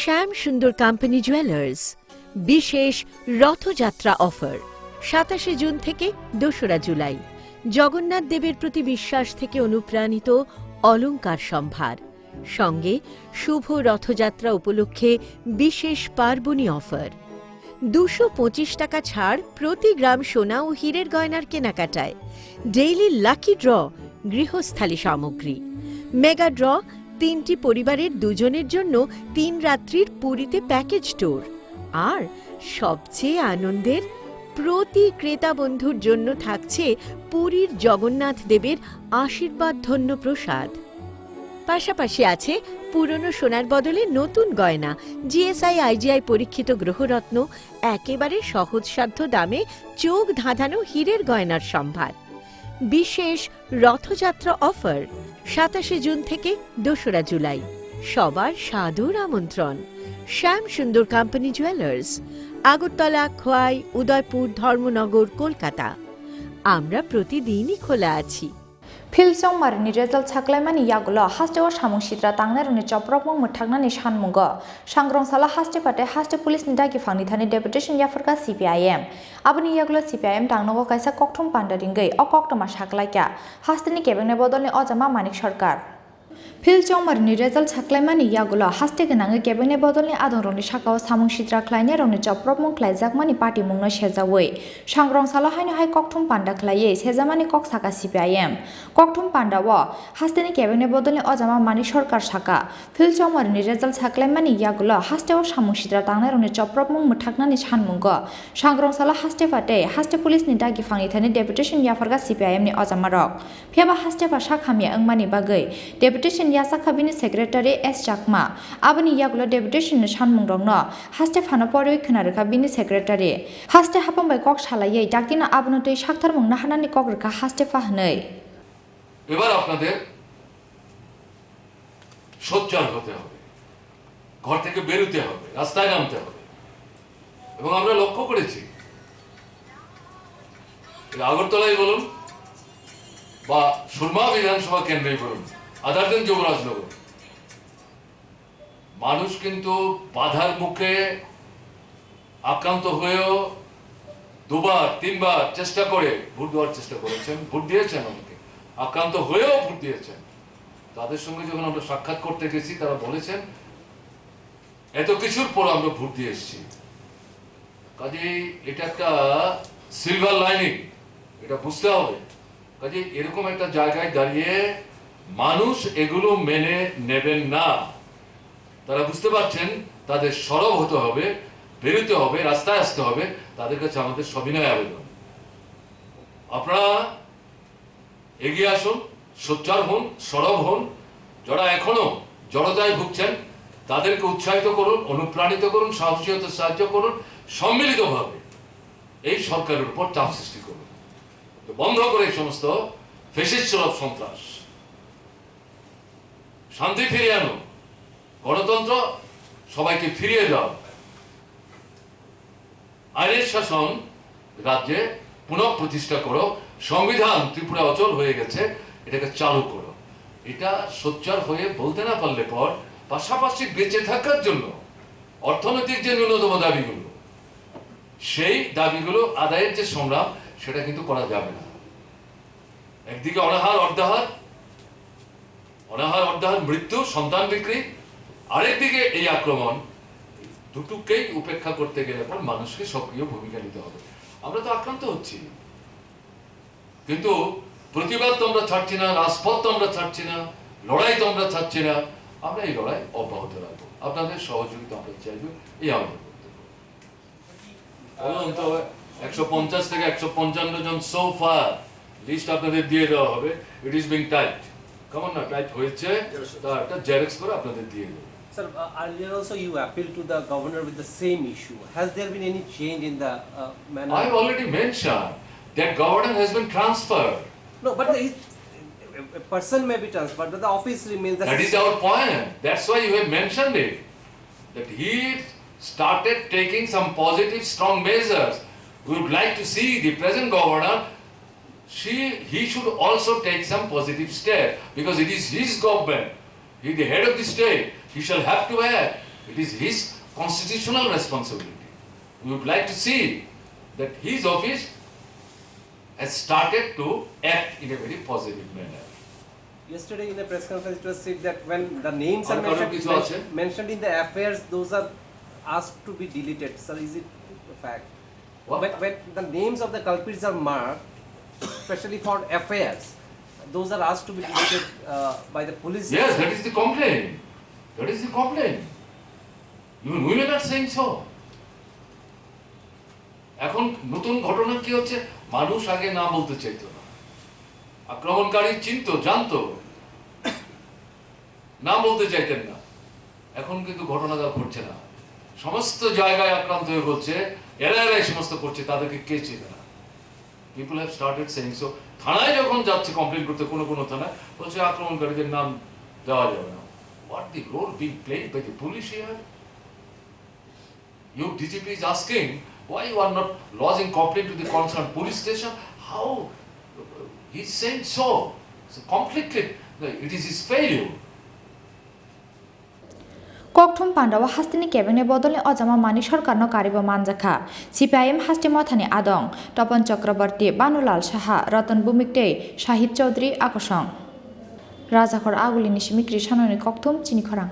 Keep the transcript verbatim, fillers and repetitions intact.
শ্যাম সুন্দর company jewellers, বিশেষ রথযাত্রা অফার, সাতাশে জুন থেকে দোসরা জুলাই। জগন্নাথ দেবের প্রতি বিশ্বাস থেকে অনুপ্রাণিত অলংকার সম্ভার, সঙ্গে শুভ রথযাত্রা উপলক্ষে বিশেষ পার্বণী অফার। দুশো পঁচিশ টাকা ছাড় প্রতি গ্রাম সোনা ও হীরের গয়নার কেনাকাটায়। ডেইলি লাকি ড্র, গৃহস্থালী সামগ্রী। মেগা ড্র, তিনটি পরিবারের দুজনের জন্য তিন রাত্রির পুরীতে প্যাকেজ ট্যুর। আর সবচেয়ে আনন্দের, প্রতি ক্রেতা বন্ধুর জন্য থাকছে পুরীর জগন্নাথ দেবের আশীর্বাদ ধন্য প্রসাদ। পাশাপাশি আছে পুরনো সোনার বদলে নতুন গয়না, জিএসআই আইজিআই পরীক্ষিত গ্রহরত্ন, একেবারে সহজসাধ্য দামে চোখ ধাঁধানো হীরের গয়নার সম্ভার। বিশেষ রথযাত্রা অফার, সাতাশে জুন থেকে দোসরা জুলাই। সবার সাদর আমন্ত্রণ। শ্যাম সুন্দর কোম্পানি জুয়েলার্স, আগরতলা, খোয়াই, উদয়পুর, ধর্মনগর, কলকাতা। আমরা প্রতিদিনই খোলা আছি। Phil Chongmari ni result saklaimani yagulo hasteo samung sitra tangnairokni chopropmung mwthaknani sanmungo sangrong salo haste phatai haste police ni dagi phangni thani deputation yapharkha C P I M. Aboni yagulo C P I M tangnogo kaisa kokthum panda ringwi o koktwma saklaikha hasteni kebengni bodolni ojama Manik Sarkar. Phil Chongmari ni result saklaimani yagulo haste gwnangwi kebengni bodolni adongrokni sakao samung sitra khlainairokni chopropmung khlaijakmani patimungno sejawi sangrong salo haino hai kokthum panda khlaiwi sejamani kok saka C P I M. Kokthum pandao hasteni kebengni bodolni ojama Manik Sarkar saka, Phil Chongmari ni result saklaimani yagulo hasteo samung sitra tangnairokni chopropmung mwthaknani sanmungo sangrong salo haste phatai haste police ni dagi phangni thani deputation yapharkha C P I M ni ojamarok. Phiya ba haste pha sak hamya wngmani bagwi deputation yachakha bini secretary S Chakma. Aboni yagulo deputation ni sanmungrokno haste phano porwi khna rwkha bini secretary. Haste hapang bai kok salaiwi dakti no abono twi sakthar mung naharnani kok rwkha haste pha hwnwi. এবার আপনাদের সোচ্চার হতে হবে, ঘর থেকে বেরোতে হবে, রাস্তায় নামতে হবে। এবং আমরা লক্ষ্য করেছি এই আগরতলাই বলুন বা সুরমা বিধানসভা কেন্দ্রেই বলুন, আদার দেন যুবরাজনগর, মানুষ কিন্তু বাধার মুখে আক্রান্ত হয়েও দুবার তিনবার চেষ্টা করে ভোট দেওয়ার চেষ্টা করেছেন, ভোট দিয়েছেন অনেকে, আক্রান্ত হয়েও ভোট দিয়েছেন। তাদের সঙ্গে যখন আমরা সাক্ষাৎ করতে গেছি, তারা বলেছেন, "এত কিছুর পর আমরা ভোট দিয়ে এসেছি।" কাজেই এটা একটা সিলভার লাইনিং, এটা বুঝতে হবে। কাজেই এরকম একটা জায়গায় দাঁড়িয়ে মানুষ এগুলো মেনে নেবেন না। তারা বুঝতে পারছেন তাদের সরব হতে হবে, বেরোতে হবে, রাস্তায় আসতে হবে। তাদের কাছে আমাদের সবিনয় আবেদন, আপনারা এগিয়ে আসুন, সোচ্চার হন, সরব হন। যারা এখনো জড়তায় ভুগছেন, তাদেরকে উৎসাহিত করুন, অনুপ্রাণিত করুন, সাহসী হতে সাহায্য করুন। সম্মিলিতভাবে এই সরকারের উপর চাপ সৃষ্টি করুন, তো বন্ধ করে এই সমস্ত ফ্যাসিস্ট সুলভ সন্ত্রাস, শান্তি ফিরিয়ে আনো, গণতন্ত্র সবাইকে ফিরিয়ে দাও। আইনের শাসন রাজ্যে পুনঃপ্রতিষ্ঠা করো, সংবিধান ত্রিপুরা অচল হয়ে গেছে, এটাকে চালু করো। এটা সোচ্চার হয়ে বলতে না পারলে পর পাশাপাশি বেঁচে থাকার জন্য অর্থনৈতিক যে ন্যূনতম দাবিগুলো, সেই দাবিগুলো আদায়ের যে সংগ্রাম, সেটা কিন্তু করা যাবে না। একদিকে অনাহার, অর্ধাহার, অনাহার, অর্ধাহার, মৃত্যু, সন্তান বিক্রি, আরেকদিকে এই আক্রমণ, দুটোকেই উপেক্ষা করতে গেলে পর মানুষকে সক্রিয় ভূমিকা নিতে হবে। আমরা তো আক্রান্ত হচ্ছি, কিন্তু প্রতিবাদ তো আমরা ছাড়ছি না, রাজপথ তো আমরা ছাড়ছি না, লড়াই তো আমরা ছাড়ছি না। আমরা এই লড়াই অব্যাহত রাখবো। আপনাদের সহযোগিতা আমরা চাইবো, এই আমাদের বক্তব্য। তদন্ত একশো পঞ্চাশ থেকে একশো পঞ্চান্ন জন so far, লিস্ট আপনাদের দিয়ে দেওয়া হবে। It is being typed. কেমন না, টাইপ হয়েছে, তার একটা জেরক্স করে আপনাদের দিয়ে দেবো। Sir, uh, earlier also you appealed to the governor with the same issue. Has there been any change in the uh, manner? I have already mentioned that governor has been transferred. No, but the, a person may be transferred, but the office remains the same. That is our point. That's why you have mentioned it. That he started taking some positive, strong measures. We would like to see the present governor, she, he should also take some positive step, because it is his government. He is the head of the state. He shall have to act. It is his constitutional responsibility. We would like to see that his office has started to act in a very positive manner. Yesterday in the press conference, it was said that when the names are Or কারো mentioned, কিছু men- আছে? mentioned in the F I Rs, those are asked to be deleted. Sir, is it a fact? What? When, when the names of the culprits are marked, especially for F I Rs, those are asked to be deleted uh, by the police. Yes, that is the complaint. That is the complaint. Even women are saying so. এখন নতুন ঘটনা কি হচ্ছে? মানুষ আগে না বলতে চাইতো না, আক্রমণকারী চিনতো, জানতো, না বলতে চাইতেন না। এখন কিন্তু ঘটনাটা ঘটছে না, সমস্ত জায়গায় আক্রান্ত হয়ে বলছে, এরা এরা এই সমস্ত করছে, তাদেরকে কে চেনে না? People have started saying so. থানায় যখন যাচ্ছে কমপ্লেন করতে কোনো কোনো থানায়, বলছে আক্রমণকারীদের নাম দেওয়া যাবে না। What the role being played by the police here? Your D G P is asking why you are not lodging complaint to the concerned police station. How he is saying so? So completely, no, it is his failure. Kokthum pandao hasteni kebengni bodolni ojama mani sorkarno karibo manjakha C P I M hasti mothani adong Topon Chakraborty, Banulal Saha, Ratan Bhumik tei Shahid Chaudhary akosong. Rajakhor agulini simi Krishanoni kokthum chini khorang.